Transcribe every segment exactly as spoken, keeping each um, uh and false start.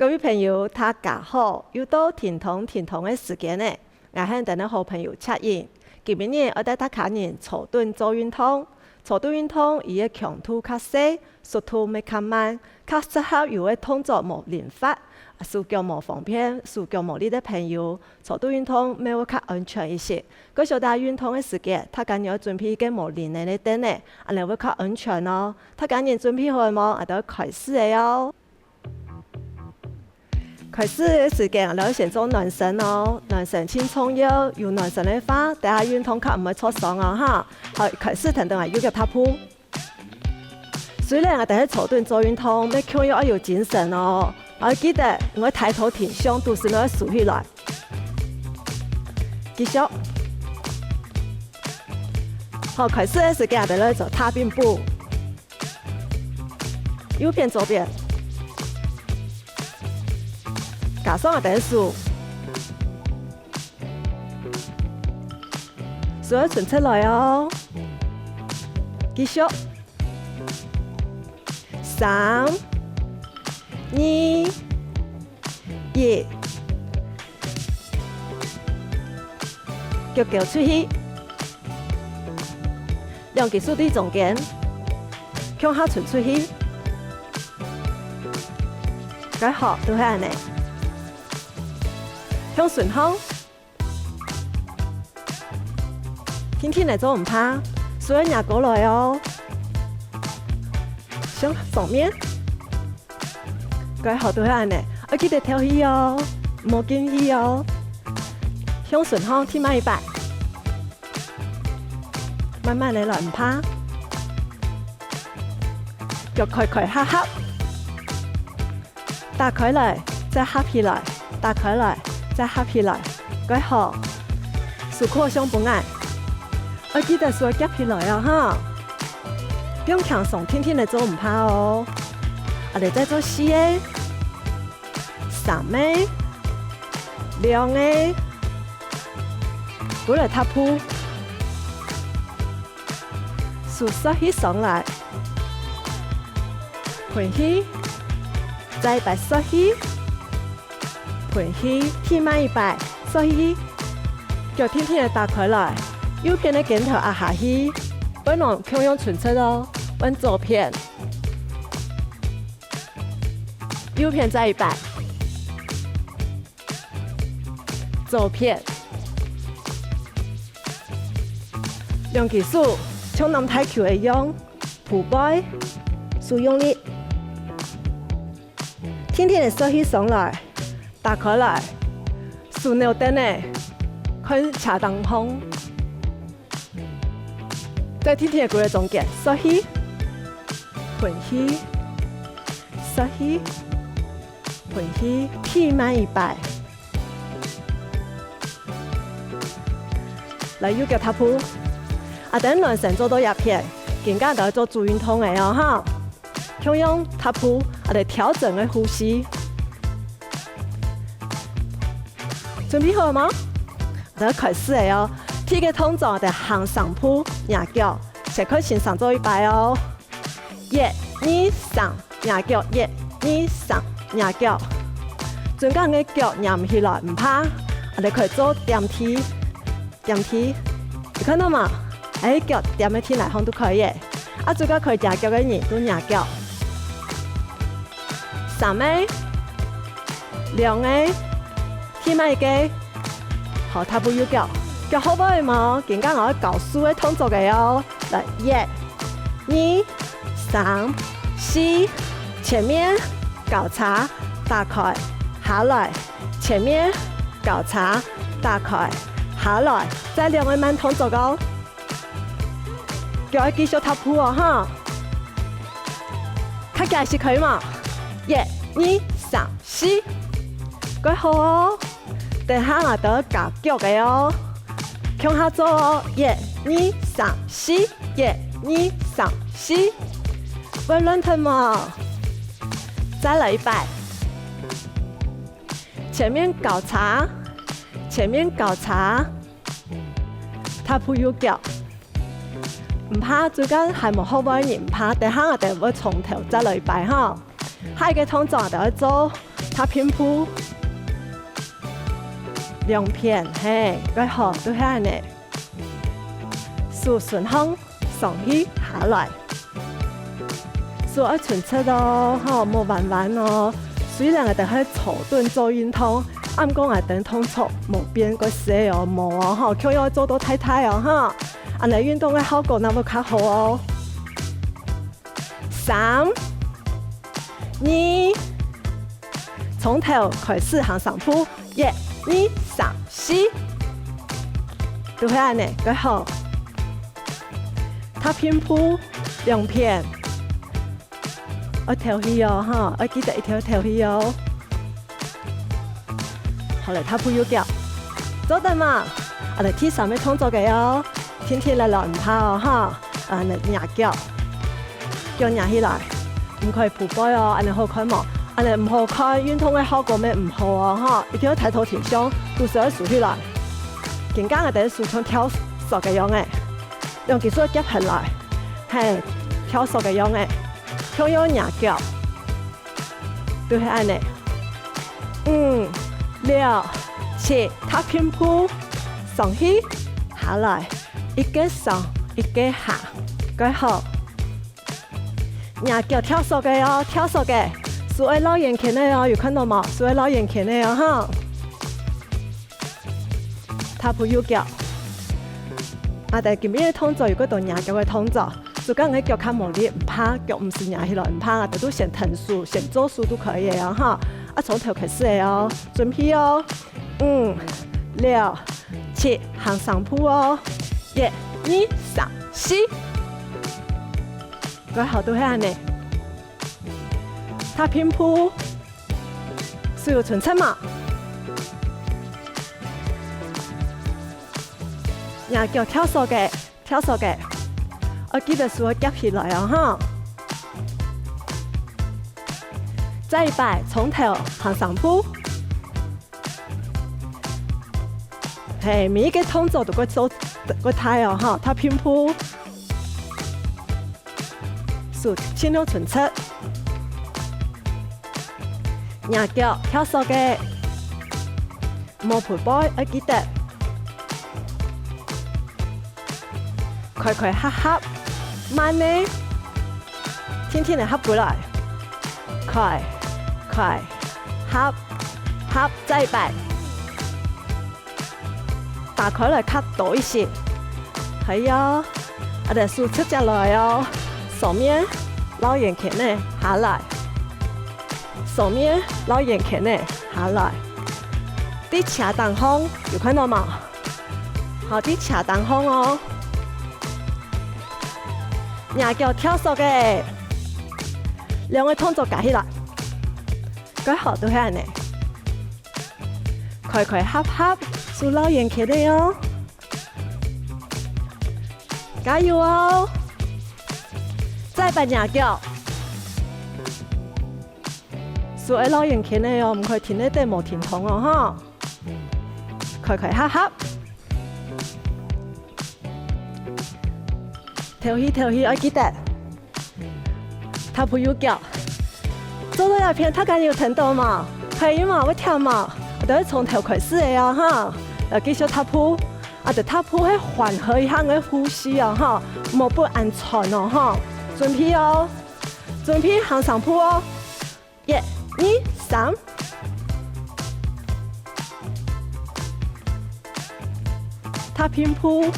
各位朋友，大家好！又到停動停動个時間了。𠊎係你等个好朋友Chat Yin。今晡日愛帶大家人坐等做運動。坐等運動，佢个強度較細，速度乜較慢，較適合有个動作無靈活、手腳無方便、手腳無力个朋友。坐等運動乜會較安全一息。該曉得運動个時間，大家人愛準備一個無靈仔个凳仔，恁仔會較安全哦。大家人準備好了無？𠊎兜開始了哦！ 開始个時間，𠊎兜先做暖身哦。暖身盡重要，有暖身个話，等下運動較毋會著傷哦哈。好，開始，跈等𠊎右腳踏步。雖然𠊎兜係坐等做運動，乜共樣愛有精神哦。愛記得，你愛抬頭挺胸，肚屎愛收起來。繼續。好，開始个時間，𠊎兜來做大並步。 右片、左片，加上𠊎兜个手，手愛伸直來哦。繼續，三、二、一，腳勾出去。 兩隻手對中間，共下伸出去。該好，就係恁仔。向脣項，定定仔做毋怕，手愛擎高來哦。向上面。 該好，就係恁仔，愛記得敨氣哦，毋好噤氣哦。向脣項停慢一擺，慢慢仔來，毋怕。腳開開合合，打開來，再合起來，打開來，再合起來，該好。手箍向分𠊎，愛記得手愛夾起來哦哈。放輕鬆，定定仔做毋怕哦。 𠊎兜再做四個、三個、兩個，過來踏步，手欶氣上來，歕氣，再一擺欶氣，歕氣，停慢一擺，欶氣，腳定定仔打開來，右片个肩頭壓下去，背囊共樣伸直哦，換左片。 右片再一擺，左片，兩隻手像籃大球一樣，鋪背，手用力，定定仔欶氣上來，打開來，手扭等仔，看斜當項。 再定定仔歸來中間，欶氣，歕氣，欶氣，歕氣，停慢一擺。來，右腳踏步。啊，等暖身做到這片，緊接著做主運動个哦，哈。 共樣踏步，𠊎兜調整个呼吸。準備好了嗎？來開始了哦！第一個動作，𠊎兜行三步，擎腳，先看先生做一擺哦。一、二、三，擎腳，一、二、三，擎腳。中間个腳擎毋起來，毋怕，𠊎兜可以做點地。 點地，有看著無？欸，腳點个地泥項都可以。啊，自家可以擎腳个人都擎腳。三個，兩個，停慢一個。好，踏步右腳，腳好位無？緊接𠊎愛教手个動作个哦。來，一、二、三、四，前面，交叉，打開，下來， 前面，交叉，打開，下來，再兩個慢動作哦。腳愛繼續踏步哦，哈。較遽一息可以無？一、二、三、四，過好哦。等下𠊎兜加腳个哦，共下做哦。一、二、三、四，一、二、三、四。會亂忒無？再來一擺。 前面交叉，前面交叉，踏步右腳。毋怕，中間還無學會个人毋怕，等下𠊎兜會從頭再來一擺哈。下一個動作𠊎兜愛做踏平步，兩片，嘿，蓋好，就係恁呢。手順向上去下來。手愛伸直哦，吼，莫彎彎哦。雖然𠊎兜係坐等做運動，毋過𠊎兜動作無變過細哦，無哦，吼，共樣愛做到大大哦，吼。恁呢運動个效果正會較好哦。 三、二，從頭開始行三步，一、二、三、四，就係恁呢，蓋好。踏平步，兩片，愛敨氣哦，吼，愛記得一定愛敨氣哦。 好了，踏步右腳，做得嘛？啊，來第三个動作个哦，定定來來，毋怕哦，哈。啊，來擎腳，腳擎起來，毋可以匍背哦，恁呢好看無？恁呢毋好看，運動个效果乜毋好哦，哈。一定愛抬頭挺胸，肚屎愛收起來。緊張个等於手像跳索个樣仔，兩隻手夾起來，嘿，跳索个樣仔，共樣擎腳。 就係恁呢。五、六、七，踏平步，上去，下來，一個上，一個下，蓋好。擎腳跳索个哦，跳索个，手愛繞圓圈个哦，有看到無？手愛繞圓圈个哦，哈。 踏步右腳。啊，但今日个動作有幾多擎腳个動作，自家个腳較無力，毋怕，腳毋使擎起來，毋怕，大家都先停手，先做手都可以个哦，哈。啊，從頭開始个哦，準備哦。五、六、七，行三步哦。一、二、三、四。蓋好，就係恁呢。踏平步。 手有伸直無？擎腳跳索个，跳索个，愛記得手愛夾起來哦，哈。再一擺，從頭行三步。嘿，每一個動作都愛做，愛大哦，哈，踏平步。 手盡量伸直。擎腳跳索个，莫匍背，愛記得。開開合合，慢个，定定仔合過來。開、開、合、合，再一擺。 打開來較多一息。係啊，啊，這手直接來哦，上面繞圓圈仔下來，上面繞圓圈仔下來。在車頂項，有看到無？好，在車頂項哦。擎腳跳索个，兩個動作加起來，蓋好，就係恁呢。 開開合合，手繞圓圈仔哦。加油哦！再擺擎腳。手愛繞圓圈仔哦，毋可以停在這無停動哦，吼。開開合合。敨氣敨氣，愛記得。 踏步右腳。做到這片，大家有聽到無？聽有無？會聽無？𠊎兜從頭開始个啊，哈！來，繼續踏步。啊，這踏步係緩和一下个呼吸哦，哈！莫分恁喘哦，哈！準備哦，準備行三步哦。一、二、三。踏平步。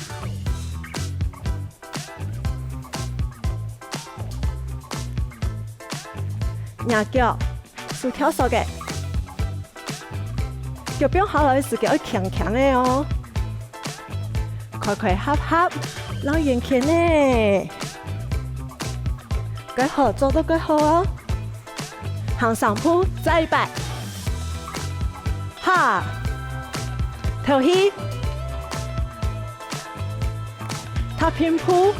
擎腳，手跳索个。腳放下來个時節愛輕輕个哦。開開合合，繞圓圈仔。蓋好，做到蓋好哦。行三步，再一擺。哈，敨氣。 踏平步。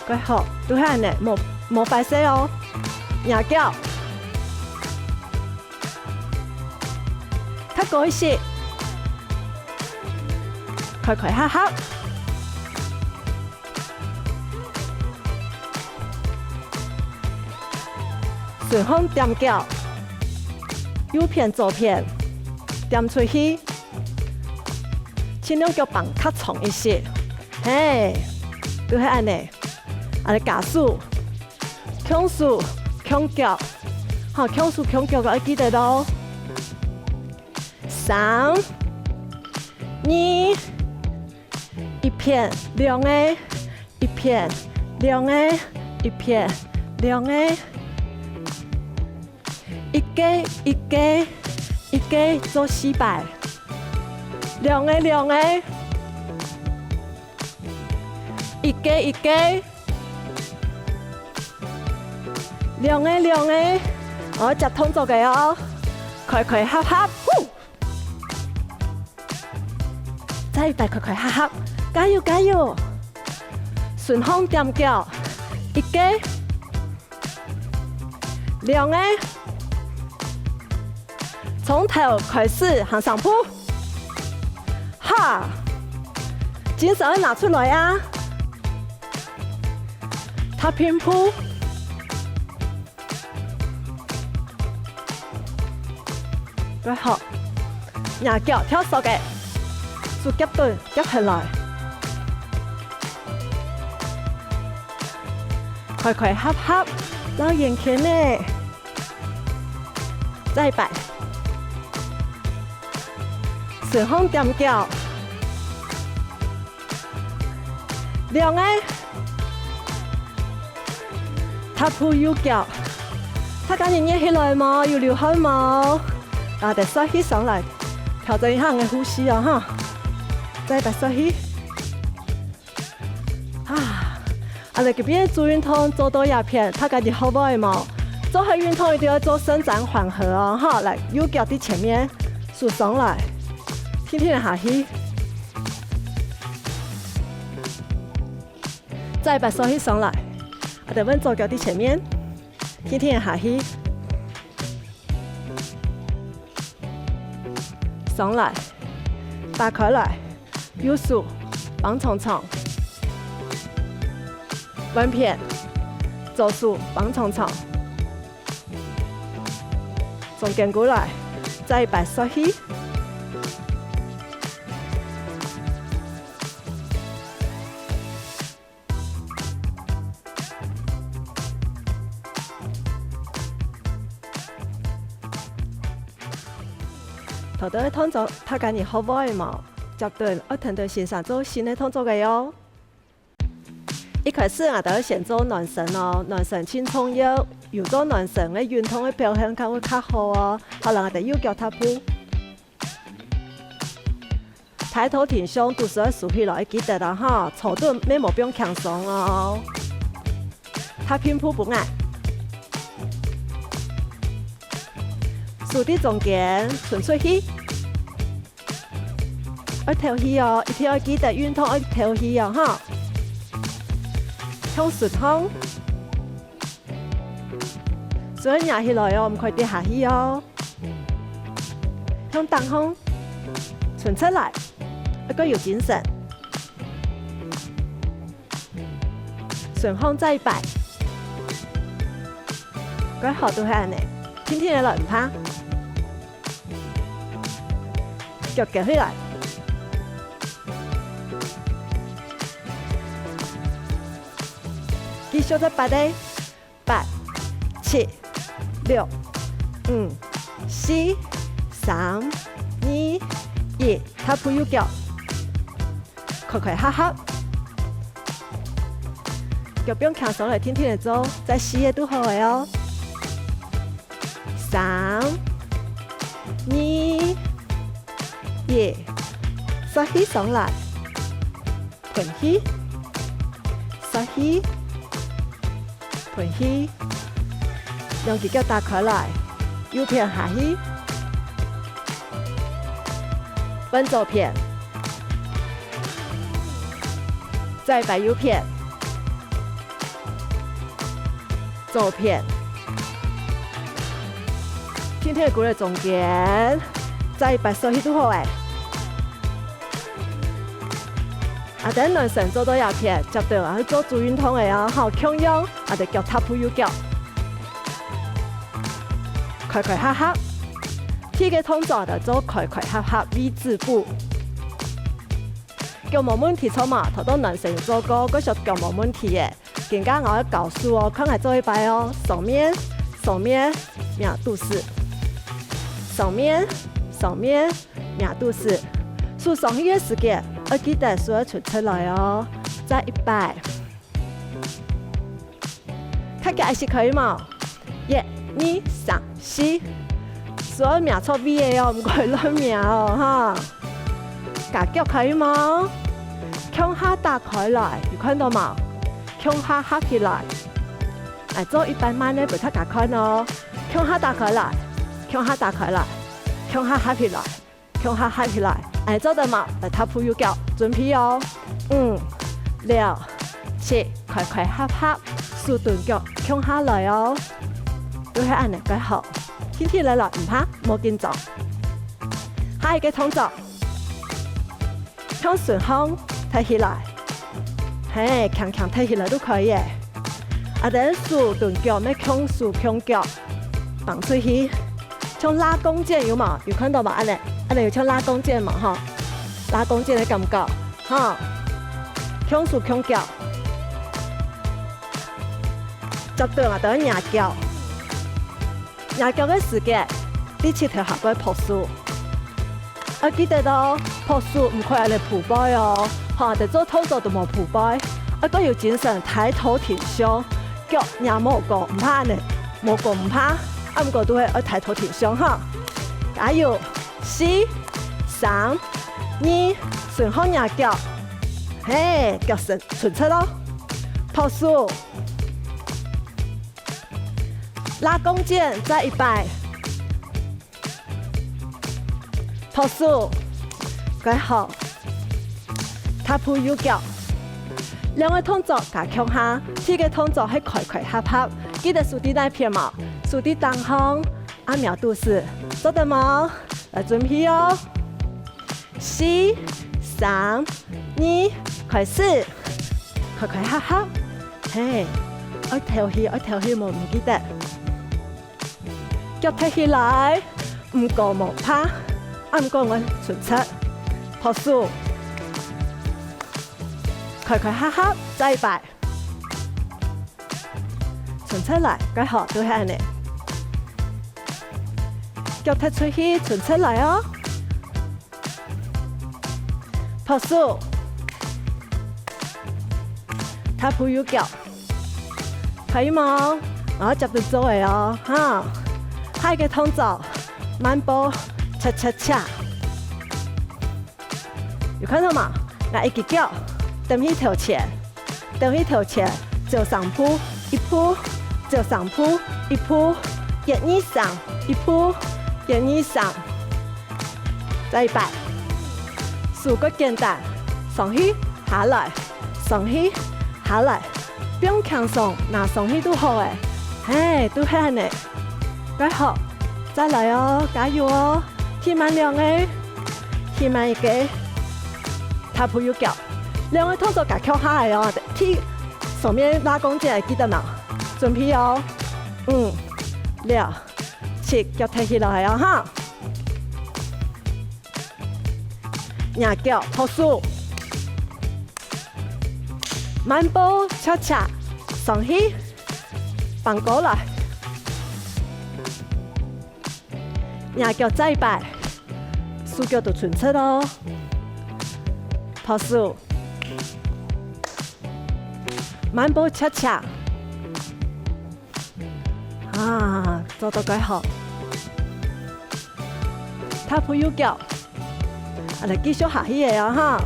蓋好，就係恁仔，莫，莫壞勢哦。擎腳。較高一息。開開合合。順風踮腳，右片、左片，踮出去，盡量腳㧡較長一息。嘿，就係恁呢。恁呢加速，共手共腳，好，共手共腳个愛記得哦。三、二、一片，兩个，一片，兩个，一片，兩个。一个，一个，一个做四擺。兩个，兩个。一个，一个。兩个，兩个。哦，接動作个哦。開開合合，呼！ 再一擺開開合合，加油加油！順風踮腳，一个，兩个，從頭開始行上步。哈！精神愛拿出來啊！踏平步。 對，好。若腳跳索个，手夾等，夾起來。開開合合，繞圓圈呢。再一擺。順風踮腳。 兩个。踏步右腳。大家人熱起來無？有流汗無？啊，再欶氣上來，調整一下你个呼吸哦，哈。再一擺欶氣。啊，啊，來，這片做運動做到這片，大家人學會無？做好運動一定愛做伸展緩和哦，哈。來，右腳在前面，手上來，定定下去。 再一擺欶氣上來，啊，再換左腳在前面，定定下去。上來，打開來，右手放長長，換片，左手放長長。 中間過來，再一擺欶氣。頭頭个動作大家人學會無？接等愛跈等先生做新个動作个喲。 一開始𠊎兜先做暖身哦，暖身盡重要，有做暖身个運動个表現較會較好哦。好，來，𠊎兜右腳踏步。抬頭挺胸，肚屎愛收起來，愛記得哦哈，坐等乜無放輕鬆哦。踏平步分𠊎，手在中間，伸出去。 愛敨氣哦，一定愛記得運動愛敨氣哦，哈。向脣項，手愛擎起來哦，毋可以跌下去哦。向頂項，伸直來，愛較有精神。 順風再擺。蓋好，就係恁呢，定定仔來，毋怕。腳跍起來。繼續再八个。 八、七、六、五、四、三、二、一，踏步右腳，開開合合。腳放輕鬆來，定定仔做，再四个就好了哦。三、二、一，欶氣上來。 歕氣，欶氣，歕氣。兩支腳打開來，右片下去。換左片。再擺右片。 左片。定定仔跍在中間，再擺欶氣就好了。啊，等暖身做到這片，接等啊，去做主運動个啊，好，共樣，啊，就腳踏步右腳。開開合合。第一个動作就做開開合合V字步。腳無問題著無？頭到男生有做過，該就腳無問題耶。今下𠊎愛教手哦，看𠊎做一擺哦。上面，上面，摸肚屎。上面，上面，摸肚屎。手上去个時節，愛記得手愛伸出來哦。再一擺。 大家一起可以無？一、二、三、四。手愛摸著位仔哦，毋可以亂摸哦，哈。加腳可以無？共下打開來，有看到無？共下合起來。來做一擺慢个分大家看哦。共下打開來，共下打開來，共下合起來。 共下合起來，來做得無？來踏步右腳，準備哦。五、六、七，開開合合，手同腳共下來哦。就係恁仔，蓋好。輕輕來來，毋怕，莫緊張。下一个動作，向脣項提起來。嘿，輕輕提起來就可以了。 啊，等手同腳乜共手共腳，放出去，像拉弓箭有無？有看到無？恁仔，恁仔有像拉弓箭無？吼，拉弓箭个感覺，吼，共手共腳。接等啊，等摸腳。 摸腳个時節，在膝頭下背拍手。愛記得哦，拍手毋可以恁仔匍背哦，吼，得做動作都無匍背，愛較有精神，抬頭挺胸，腳摸無高，毋怕恁仔，無高毋怕，啊，毋過都係愛抬頭挺胸哈。加油！四、三、二，順後摸腳，嘿，腳伸伸直咯，拍手。 拉弓箭，再一擺。拍手，蓋好。踏步右腳。兩个動作加共下，第一个動作係開開合合，記得手在哪片無？手在頂項，啊，摸肚屎，做得無？來準備哦。 四、三、二，開始！開開合合，嘿，愛敨氣，愛敨氣，莫毋記得。腳提起來，毋高無怕，啊，毋過愛伸直，拍手。開開合合，再一擺。 伸直來，蓋好，就係恁仔。腳踢出去，伸直來哦。拍手。踏步右腳。可以無？𠊎接等做个哦，哈。下一个動作，慢步，恰恰恰。 有看到無？𠊎一隻腳，踮去頭前，踮去頭前，走三步，一步，走三步，一步，一二三，一步，一二三。再一擺，手較簡單，上去，下來，上去，下來，放輕鬆，拿上去就好了。嘿，就係恁仔。 蓋好，再來哦，加油哦！第慢兩个，第慢一个，踏步右腳，兩个動作加共下來哦。第上面拉弓箭，記得無？準備哦，五、六、七，腳踢起來哦哈！若腳，拍手。 慢步，恰恰，上去，放過來。若腳再擺，手腳都伸直哦。拍手。慢步，恰恰。 啊，做到蓋好。踏步右腳。啊，來繼續下去个啊哈。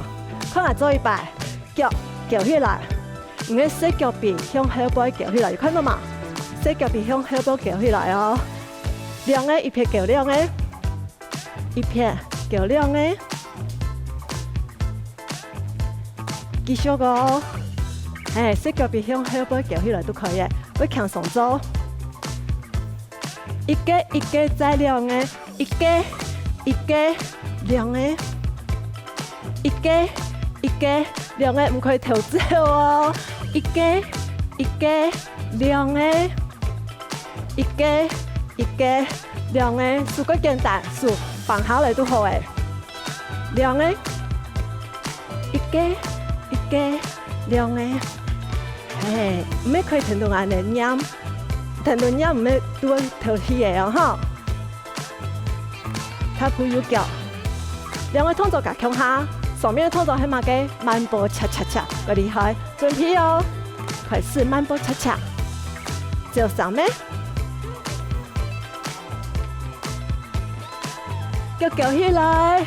看𠊎做一擺，腳翹起來，你个細腳髀向後背翹起來，有看到無？細腳髀向後背翹起來哦。兩个，一片翹兩个。 一片，翹兩个。繼續哦。嘿，細腳髀向後背翹起來就可以了，愛輕鬆做。一个，一个，再兩个，一个，一个，兩个。一个，一个，兩个，毋可以偷走哦。一个，一个，兩个。一个，一個，兩個，手較簡單，手放下來就好欸。兩個，一個，一個，兩個。嘿，毋係可以跈等恁呢唸，跈等唸毋係就會敨氣个哦，吼。 踏步右腳。兩個動作加共下，上面个動作係麼个？慢步恰恰恰，較厲害。準備哦，開始慢步恰恰。走上面。腳翹起來，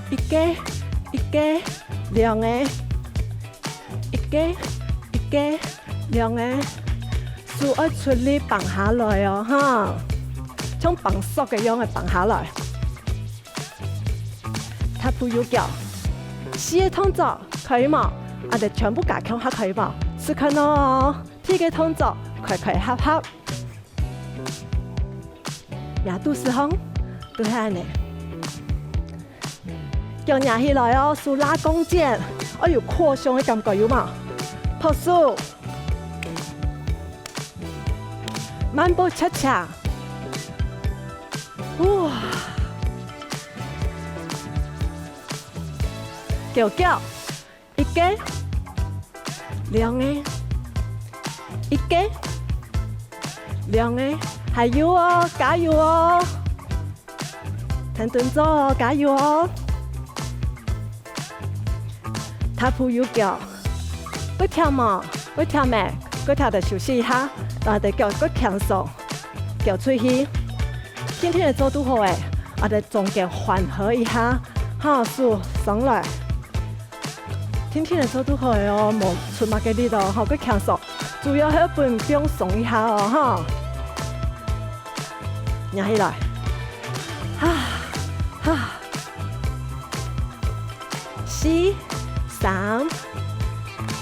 一個，一個，兩個。 一個，一個，兩個，手愛出力放下來哦，哈，像放索个樣仔放下來。踏步右腳，四個動作可以無？啊，就全部加共下可以無？試看哦，第一個動作，開開合合。 這肚屎項，就係恁呢。腳擎起來哦，手拉弓箭，愛有擴胸个感覺，有無？拍手，慢步恰恰，哇！翹翹。 一個，兩個，一個，兩個，還有哦，加油哦！跈等做哦，加油哦！踏步右腳，會忝無？會忝咩？會忝就休息一下，然後就腳較輕鬆，翹出去。定定仔做就好欸，啊，就中間緩和一下，好，手上來。 定定仔做就好了哦，莫出麼个力哦，吼，較輕鬆。主要係愛分放鬆一下哦，吼。擎起來。哈，哈。四、三，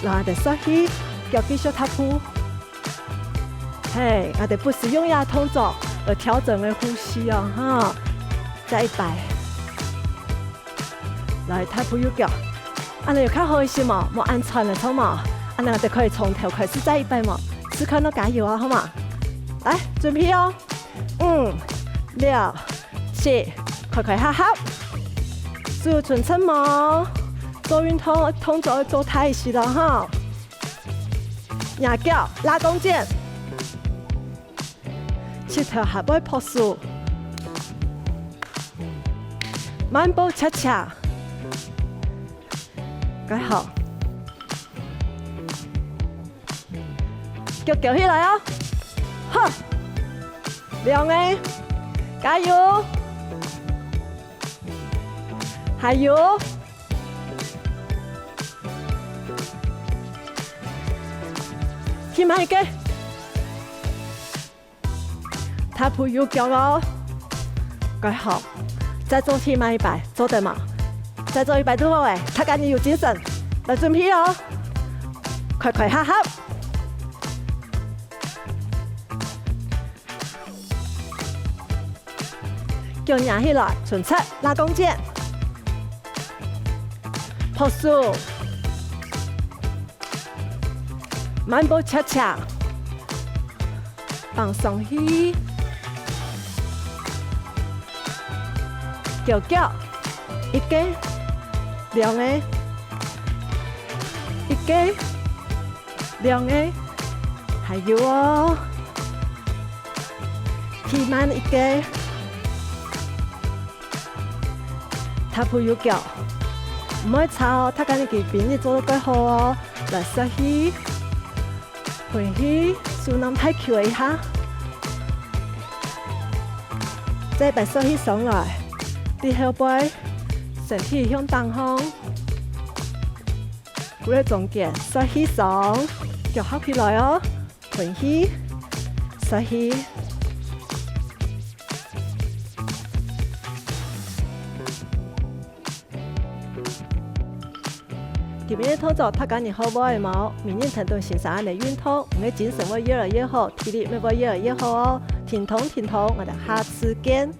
然後就吸氣，腳繼續踏步。嘿，𠊎兜不時用這動作來調整个呼吸哦，哈。再一擺。 來，踏步右腳。恁呢有較好一息無？莫恁喘了，著無？恁呢𠊎兜可以從頭開始再一擺無？試看哦，加油啊，好嗎？來，準備哦！五、六、七，開開合合。手伸直無？做運動動作愛做大一息囉，吼！擎腳，拉弓箭。 膝頭下背拍手，慢步恰恰，蓋好。腳翹起來哦，好，兩個，加油，還有。 第滿一個。踏步右腳哦。蓋好。再做第滿一擺，做得無？再做一擺就好欸，大家你有精神。來準備哦。開開合合。 腳擎起來，伸直，拉弓箭。拍手。慢步恰恰。放鬆氣。翹翹。一個，兩個。一個。 兩個，還有哦。第滿一個。踏步右腳。毋會差哦，大家你个比例做到蓋好哦。來，吸氣，歕氣，手攏大球一下。再擺吸氣上來，對後背，身體向頂項。 跍在中間，吸氣上，腳合起來哦，歕氣，吸氣。今日个動作大家你學會無？明日跈等先生恁呢運動，你个精神會越來越好，體力乜會越來越好哦。停動，停動，𠊎兜下次見。